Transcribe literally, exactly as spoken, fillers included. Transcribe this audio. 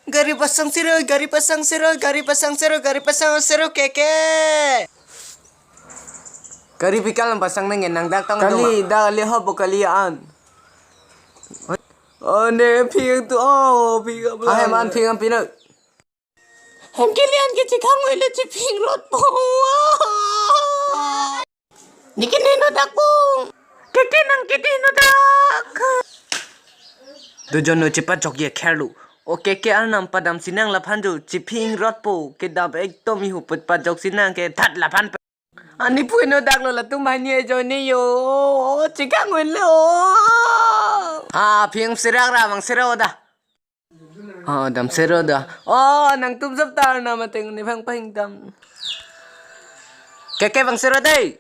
Gari pasang siro, gari pasang siro, gari pasang siro, gari pasang siro, keke. Gari pikal nang pasang nang nang dak tang kali, dak ali hobo kali an. Oh, ne phing tu, oh, phing apa? Ah, hem an phing an pino. Hem kali an ke chikhang wele chiphing rot po. Niki neno dak po. Keke nang kiti no dak. Dujon no chepajok ye kherlu. O keke arnam padam sinang laphan jo chiphing rot po. Kedam ekdom ihu put pajok sinang ke that laphan pe. Ani pui no dak lo latum bhai ni ejo ni yo. Chikhang wele o. Ha, phing sirak ra mang siro da. Oh, dam siro da. Oh, nangtum sap tar na mateng ni phang pahing dam. Keke bang siro dei.